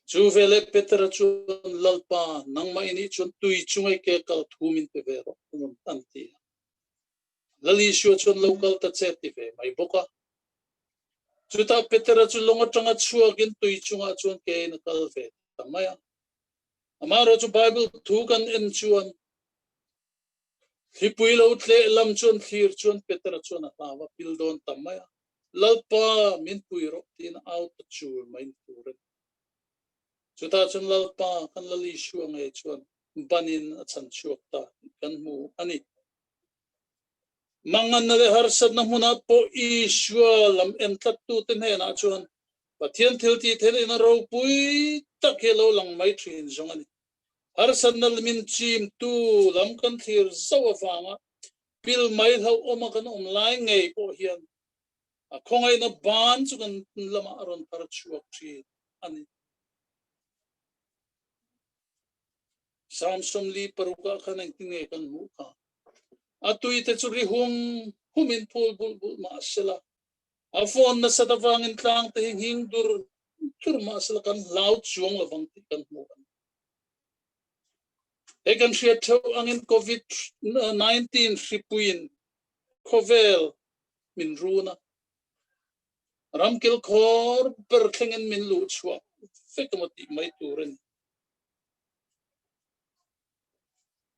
Chu veleh Petera chuan, Lalpa, nangmah i nih chuan tui chunga i ke kal thu min pe ve rawh, an ti a. Lal Isua chuan lo kal ta che ti ve mai bawk a. Chutah Petera chu lawng atanga chhuakin tui chungah chuan kein a kal ve ta mai a. Amaherawh chu Bible thu kan en chuan thlipui lo tleh lam chuan thlir chuan Petera chuan a hlau a pil dawn ta mai a. Lalpa min pui rawh tiin a au ta chul mai ni tur a ni. Chutah chuan Lalpa kan Lal Isua ngei chuan banin a chhan chhuak ta tih kan hmu a ni. Manganna leh harsatna hmunah pawh Isua lam en tlattute hnenah chuan Pathian thiltih theihna ropui tak hi a lo lang mai thin zawng a ni. Harsatna min chimtu lam kan thlir zauh avanga pil mai hlauhawma kan awm lai ngei pawh hian a khawngaihna ban chu kan lamah a rawn thar chhuak thin a ni. Psalm 46 ah khan engtin nge kan hmuh kha? A tui te chu ri hum hum in phul bulh bulh mah sela, a fawn nasat avangin tlang te hi nghing dur dur mah sela kan hlau chuang lovang tih kan hmu a ni. Hei kan hriat theuh angin COVID-19 hripuiin khawvel min run a, ramkil khawr ber thlengin min luh chhuah vek emaw tih mai tur a ni.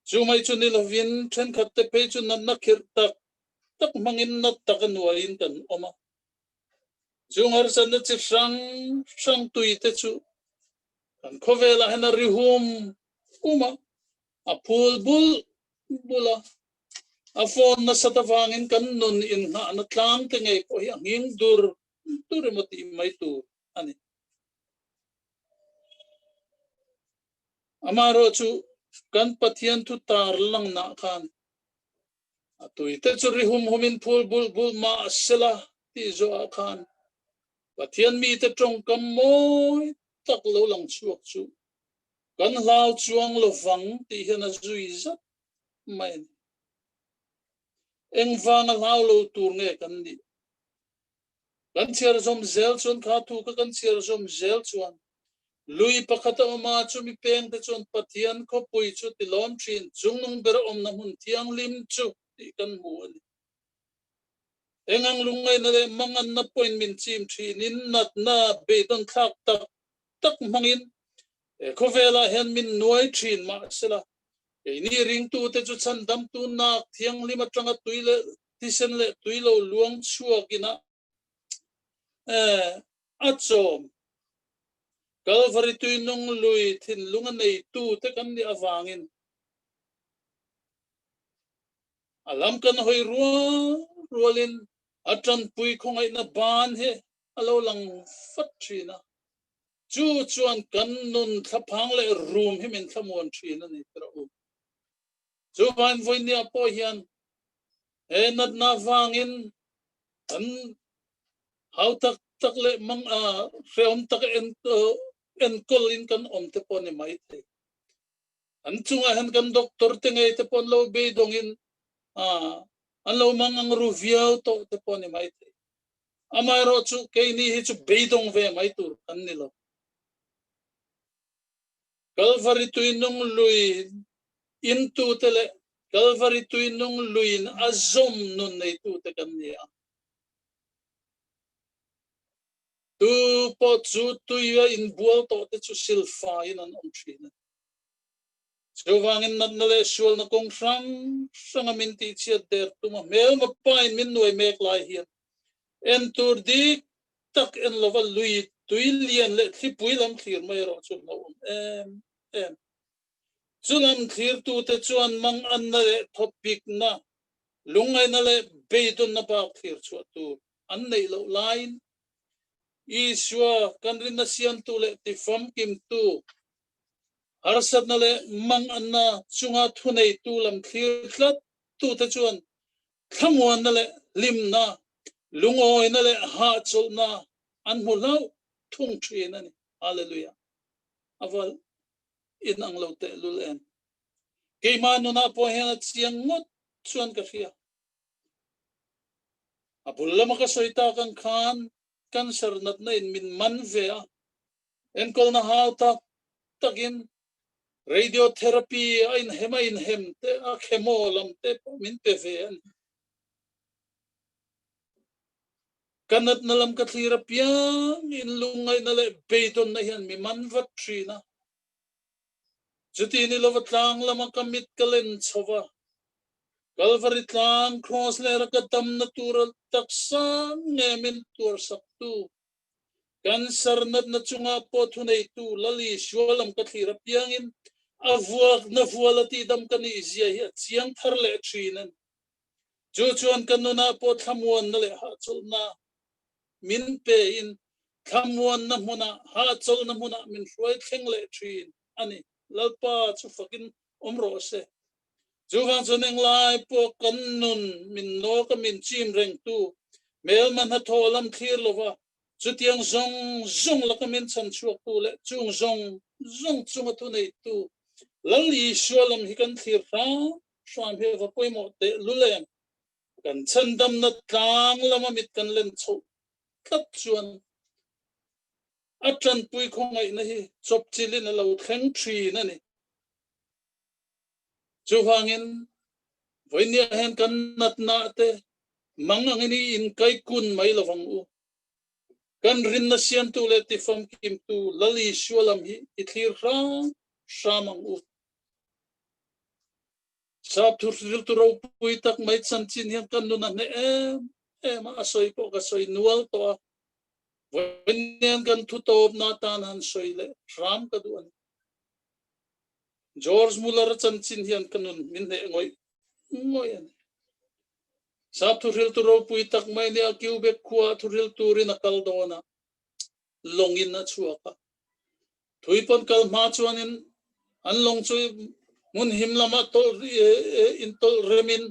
Chu mai chu ni lovin thenkhat te phei chu natna khirh tak tak hmangin nat tak a nuaiin kan awm a. Chung harsatna chi hrang hrang tui te chu kan khawvelah hian a ri hum hum a, a phul bul bul a. A phone nasat avangin kan nun inngahna tlang te ngei pawh hi a nghing dur dur emaw tih mai tur a ni. Amaherawh chu kan Pathian thu tar langnah khan a tuite chu ri hum humin phul bulh bulh mah sela tih zawhah khan Pathian mite tawngkam mawi tak lo lang chhuak chu kan hlau chuang lovang tih hian a zui zat mai a ni. Engvanga hlau lo tur nge kan nih? Kan chhiar zawm zel chuan kha thu kha kan chhiar zawm zel chuan lui pakhat a awm a, chumi peng te chuan Pathian khawpui chu tilawm thin, chungnung ber a awmna hmun thianghlim chu tih kan hmu a ni. Engang lungngaihna leh manganna pawhin min chim thinin natna beidawn thlak tak tak hmangin he khawvelah hian min nuai thin mahsela keini ringtute chu chhandamtu nak thianghlim atanga tui leh thisen leh tui lo luang chhuak ina a chawm. Kalvari tui nung lui thinlung a neitu te kan nih avangin a lam kan hawi rual rualin a tanpui khawngaihna ban hi a lo lang fat thin a. Chu chuan kan nun thlaphang leh rum hi min thlamuan thin a ni tirh u. Chuvain vawinia pawh hian he natna vangin kan hau tak tak leh mang a hrehawm tak en enkawl in kan awm te pawh ni mai thei. An chungah hian kan doctor te ngei te pawh an lo beidawng in an lo mang ang ru viau tawh te pawh ni mai thei. Amaherawh chu keini hi chu beidawng ve mai tur kan ni lo. Kalvari tuinung lui intute leh Kalvari tuinung luiin a zawm nun neitute kan ni a. Tu pawh chu tuia inbual tawhte chu silfaiin an awm thin a ni. Chuvangin natna leh sualna kawng hrang hranga min tihchhiat der tuma hmelma pain min nuai mek lai hian entur dik tak en lova lui tui lian leh thlipui lam thlir mai erawh chu hlauhawm em em. Chu lam thlirtute chuan manganna leh thawpikna, lungngaihna leh beidawnna bak thlir chhuah tur an neih loh laiin Isua kan rinna siamtu leh tifamkimtu, harsatna leh manganna chunga thuneitu lam thlir tlattute chuan thlamuanna leh hlimna, lungawina leh hahchawlhna an hmu hlauh thung thin a ni. Hallelujah. A va inang lo tehlul em. Keimah nunah pawh hian a chiang ngawt chuan ka hria. A bul lama ka sawi tak ang khan cancer natna in min man ve a, enkawlna hau tak takin Radiotherapy a inhem a inhem te a chemo lam te pawh min pe ve a ni. Ka natna lam ka thlir apiang in lungngaihna leh beidawnna hian mi man vat thin a. Chuti ni lova tlang lama ka mit ka len chho va, Kalvari tlang cross lera ka damna tura taksa nge min tuarsaktu Cancer natna chungah pawh thuneitu Lal Isua lam ka thlir apiangin a vuakna vual a tihdam ka nih zia hi a chiang thar leh thin a ni. Chu chuan ka nunah pawh thlamuanna leh hahchawlhna min pein thlamuanna hmunah, hahchawlhna hmunah min hruai thleng leh thin a ni. Lalpa chu fakin awm rawh se. Chuvang chuan englai pawh kan nun min nawk a min chim rengtu hmelma hnathawh lam thlir lova chutiang zawng zawng laka min chhan chhuaktu leh chung zawng zawng chunga thuneitu Lal Isua lam hi kan thlir hram hram hi a va pawimawh teh lul em? Kan chhandamna tlang lama mit kan len chhoh tlat chuan a tanpui khawngaihna hi chawpchilhin a lo thleng thin a ni. Chuvangin, vawinia hian kan natna te mang angin i inkaikun mai lovang u. Kan rinna siamtu leh tifamkimtu Lal Isua lam hi i thlir hram hram ang u. Sap thuhriltu ropui tak mai chanchin hian kan nun a hneh em em a, a sawi pawh ka sawi nual tawh a. Vawiin kan thu tawpna atan han sawi leh hram ka duh a ni. George Muller chanchin hian ka nun min hneh ngawih ngawih a ni. Sap thuhriltu ropui tak mai nia Quebec khua thuhril turin a kal dawn a, lawngin a chhuak a. Thui pawn kal hma chuanin an lawng chu hmun him lamah tawlh intawlh remin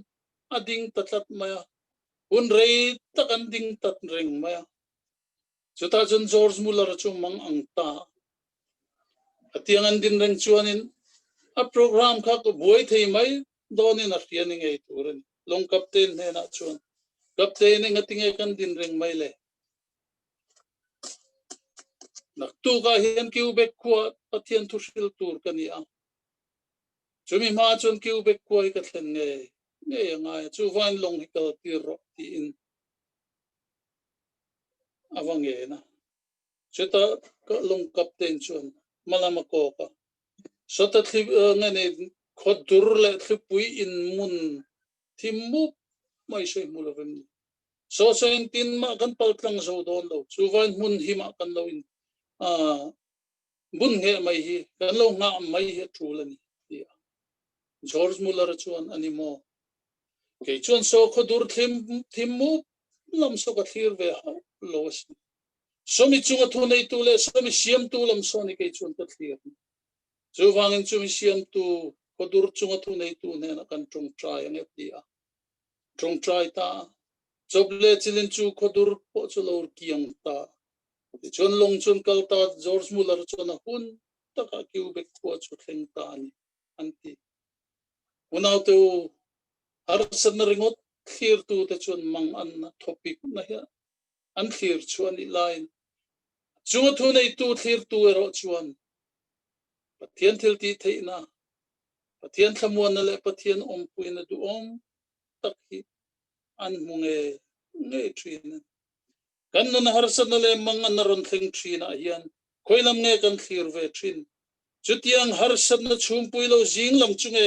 a ding ta tlat mai a. Hun rei tak an ding tat reng mai a. Chutah chuan George Muller chu mang ang ta a. A tiang an din reng chuanin a program kha ka buai thei mai dawnin a hria ni ngei tur a ni. Lawng captain hnenah chuan, Captain, engatinge kan din reng mai le? Naktukah hian Quebec khua Pathian thu hril tur ka ni a. Chumi hma chuan Quebec khua hi ka thlen ngei ngei a ngai a, chuvain lawng hi kal tir rawh tiin a va ngen a. Chutah lawng captain chuan hmalam a kawk a, Sawta thli nge ni khaw dur leh thlipui inmun thim mup mai sawi hmu lovin ni. Saw saw engtin mah kan pal tlang zo dawn lo, chuvain hmun himah kan lo in bun ngheh mai hi, kan lo nghah mai hi a tul a ni, ti a. George Muller chuan a ni maw? Kei chuan saw khaw dur thlim thim mup lam saw ka thlir ve hauh lo a sin. Sawmi chunga thu neitu leh sawmi siamtu lam saw ni kei chuan ka thlir ni. Chuvangin chumi siamtu khawdur chunga thu neitu hnenah kan tawngtai ang e ti a. Tawngtai ta a. Chawp leh chilin chu khawdur pawh chu lo kiang ta. Tichuan lawng chuan kal ta George Muller chuan a hun takah Quebec khua chu thleng ta a ni an ti. Unaute u, harsatna ringawt thlirtute chuan mang anna thawpik na hian an thlir chu a nih laiin chunga thu neitu thlirtu erawh chuan Pathian thil tih theihna, Pathian thlamuanna leh Pathian awmpuina duhawm tak hi an hmu ngei ngei thin a ni. Kan nun harsatna leh manganna rawn thleng thinah hian khawi lam nge kan thlir ve thin? Chutiang harsatna chhungpui lo zing lam chu nge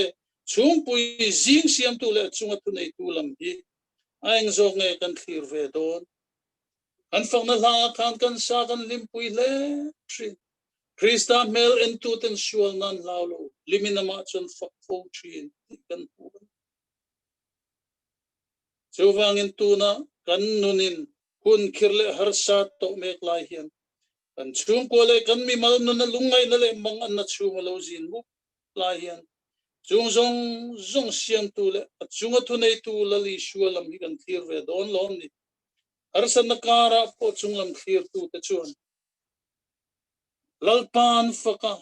chhungpui zing siamtu leh chunga thuneitu lam hi A eng zawk nge kan thlir ve dawn? Kan fakna hla ah khan kan sa kan hlimpui hle thin. Krista hmel entuten sual nan hlau lo, hlimin amah chuan fak fo thin tih kan hmu a ni. Chuvangin tuna kan nunin hun khir leh harsa tawh mek lai hian kan chhungkua leh kan mimal nuna lungngaihna leh manganna chhung a lo zin mup lai hian chung zawng zawng siamtu leh a chunga thuneitu Lal Isua lam hi kan thlir ve dawn lawm ni. Harsatna karah pawh chung lam thlirtute chuan Lalpa an fak a,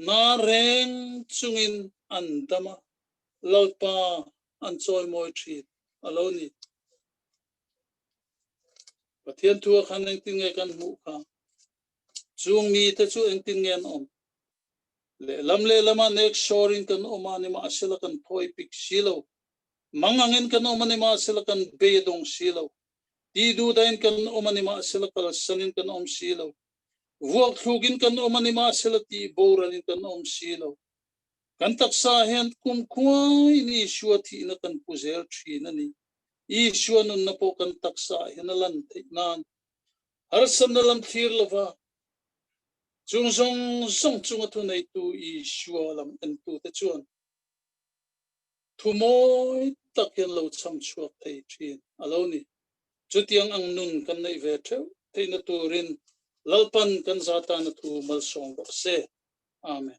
na reng chungin an dam a, Lalpa an chawimawi thin a lo ni. Pathian thu ah khan engtin nge kan hmuh kha? Chung mite chu engtin nge an awm? Lehlam lehlamah nek sawrin kan awm a, nimahsela kan thawi pik si lo. Mang angin kan awm a, nimahsela kan bei a dawng si lo. Ti duhdahin kan awm a, nimahsela kalsanin kan awm si lo. Vuak thlukin kan awm a, nimahsela tih boralin kan awm si lo. Kan taksa hian kumkhuain Isua thihna kan pu zel thin a ni. Isua nunna pawh kan taksa ah hian a lan theih nan harsatna lam thlir lova Chung zawng zawng chunga thuneitu Isua lam entute chuan thu mawi tak hian lo chham chhuak thei thin a lo ni. Chutiang ang nun kan neih ve theuh theihna turin Lalpan kan za tana thu malsawm rawh se. Amen.